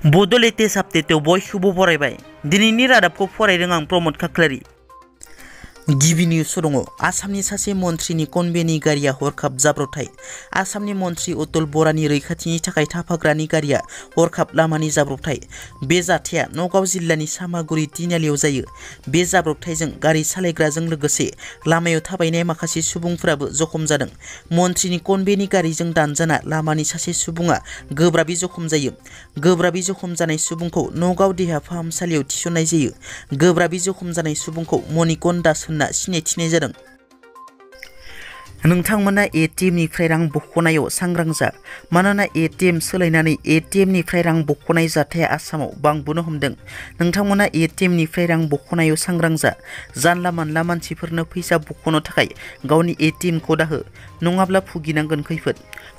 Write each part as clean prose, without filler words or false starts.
Bodo latest update बयखौबो बरायबाय। दिनैनि रादाबखौ फरायदों आं प्रमद खाख्लारि। गिबि निउस दङ। आसामनि सासे मन्थ्रिनि कनभेनि गारिया हरखाब जाब्रबथाय। आसामनि मन्थ्रि अतुल बरानि रैखाथिनि थाखाय थाफाग्रानि गारिया हरखाब लामानि जाब्रबथाय। बे जाथाया नगाव जिल्लानि सामागुरि तिनालियाव जायो। बे जाब्रबथायजों गारि सालायग्राजों लोगोसे लामायाव थाबायनाय माखासे सुबुंफोराबो जखम जादों। मन्थ्रिनि कनभेनि गारिजों दानजाना लामानि सासे सुबुङा गोब्राबै जखम जायो। गोब्राबै जखम जानाय सुबुंखौ नगाव देहा फाहामसालियाव थिसननाय जायो। गोब्राबै जखम जानाय सुबुंखौ मणिकन दास होनना सिनायथिनाय जादों। नोंथांमोना ATM निफ्राय रां बख'नायाव सांग्रां जा। मानोना ATM सोलायनानै ATM निफ्राय रां बख'नाय जाथाया आसामाव बांबोनो हमदों। नोंथांमोना ATM निफ्राय रां बख'नायाव सांग्रां जा। जानला मानला मानसिफोरनो फैसा बख'नो थाखाय गावनि ATM खौ दाहो, नङाब्ला भुगिनांगोन खैफोद।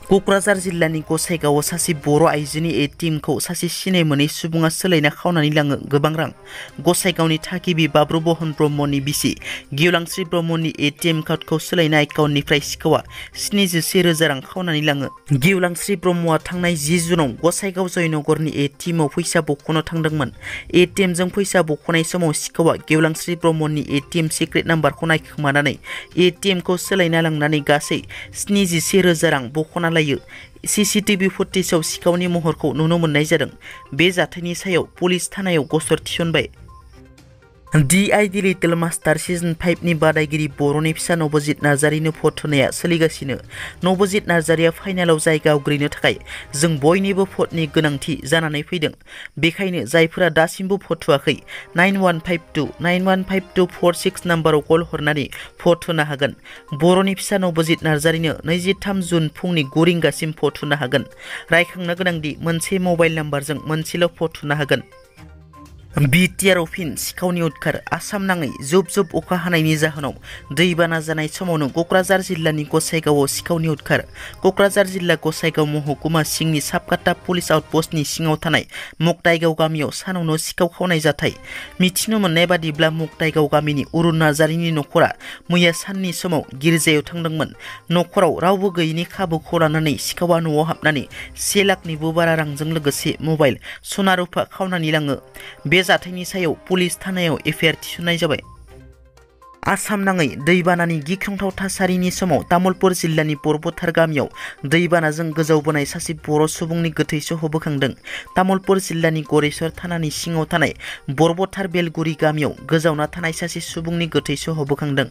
क'क्राझार जिल्लानि गसाइगावआव सासे बर' आइजोनि ATM खौ सासे सिनाय मोनै सुबुङा सोलायना खावनानै लाङो गोबां रां। गसाइगावनि थागिबि बाब्रु बहन ब्रह्मनि बिसि गेवलांस्रि ब्रह्मनि ATM कार्डखौ सोलायना एकाउन्टनिफ्राय सिखावा 71,000 रां खावनानै लाङो। गेवलांस्रि ब्रह्मआ थांनाय 10 जुनाव गसाइगाव जयनगरनि ATM आव फैसा बख'नो थांदोंमोन। ATM जों फैसा बख'नाय समाव सिखावा गेवलांस्रि ब्रह्मनि ATM सिक्रेट नाम्बारखौ नायखोमानानै ATM खौ सोलायना लांनानै गासै 71,000 रां बख'ना लायो। CCTV फुटेजआव सिखावनि महरखौ नुनो मोननाय जादों। बे जाथायनि सायाव पुलिस थानायाव गसर थिसनबाय। DID लिटिल मास्टार सिजन 5 नि बादायगिरि बर'नि फिसा नबजित नार्जारिनो भट होनाया सोलिगासिनो। नबजित नार्जारिया फाइनालाव जायगा आवग्रिनो थाखाय जों बयनिबो भटनि गोनांथि जानानै फैदों। बेखायनो जायफोरा दासिमबो भट होआखै 9152 नाम्बाराव कल हरनानै भट होनो हागोन। बर'नि फिसा नबजित नार्जारिनो 23 जुन फुंनि 9 रिंगासिम भट होनो हागोन। रायखांनो गोनांदि मोनसे मबाइल नाम्बारजों मोनसेल' भट होनो हागोन। BTR फिन सिखावनि उदखार। आसाम नाङै जुब जुब अखा हानायनि जाहोनाव दैबाना जानाय समावनो क'क्राझार जिल्लानि गसाइगावआव सिखावनि उदखार। क'क्राझार जिल्ला गसाइगाव महकुमा सिंनि साबकाटा पुलिस आउटपस्टनि सिङाव थानाय मकटाइगाव गामियाव सानावनो सिखाव खावनाय जाथाय। मिथिनो मोननाय बादिब्ला मकटाइगाव गामिनि अरुण नार्जारिनि नखरा मैया साननि समाव गिर्जायाव थांदोंमोन। नखराव रावबो गैयैनि खाबुखौ लानानै सिखावा न'आव हाबनानै 1 लाखनिबो बारा रांजों लोगोसे मबाइल, सना रुफा खावनानै लाङो। बे जाथायनि सायाव पुलिस थानायाव FIR थिसननाय जाबाय। आसाम नाङै दैबानानि गिख्रंथाव थासारिनि समाव तामुलपुर जिल्लानि बरबथार गामियाव दैबानाजों गोजावबोनाय सासे बर' सुबुंनि गोथै सह बोखांदों। तामुलपुर जिल्लानि गरेस्वर थानानि सिङाव थानाय बरबथार बेलगुरि गामियाव गोजावना थानाय सासे सुबुंनि गोथै सह बोखांदों।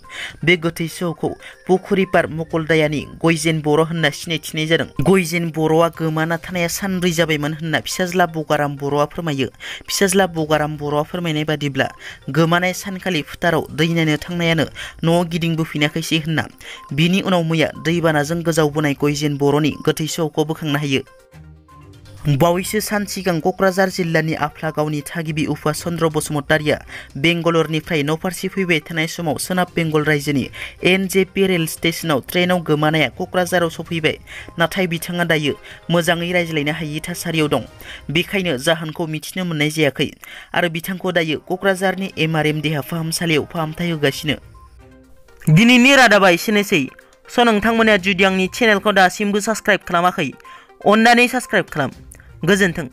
बे गोथै सहखौ पुखुरिपार मकलदायानि गयजेन बर' होनना सिनायथिनाय जादों। गयजेन बर'आ गोमाना थानाया सानब्रै जाबायमोन होनना फिसाज्ला बगाराम बर'आ फोरमायो। फिसाज्ला बगाराम बर'आ फोरमायनाय बादिब्ला गोमानाय सानखालि फोथाराव दै नायनो थांनायानो न'आव गिदिंबोफिनाखैसै होनना। बिनि उनाव मैया दैबानाजों गोजावबोनाय गयजेन बर'नि गोथै सहखौ बोखांनो हायो। बावैसो सान सिगां क'क्राझार जिल्लानि आफ्लागावनि थागिबि उफा चन्द्र बसुमतारिया बेंगलरनिफ्राय न'फारसे फैबाय थानाय समाव सोनाब बेंगल रायजोनि NJP रेल स्टेशनाव ट्रेनाव गोमानाया क'क्राझाराव सफैबाय। नाथाय बिथाङा दायो मोजाङै रायज्लायनो हायि थासारियाव दं। बेखायनो जाहोनखौ मिथिनो मोननाय जायाखै आरो बिथांखौ दायो क'क्राझारनि MRM देहा फाहामसालियाव फाहामथाय होगासिनो। दिनैनि रादाबा एसेनोसै। नोंथांमोना जुदि आंनि चेनेलखौ दासिमबो साबस्क्राइब खालामाखै, अन्नानै साबस्क्राइब खालाम। गोजोन्थों।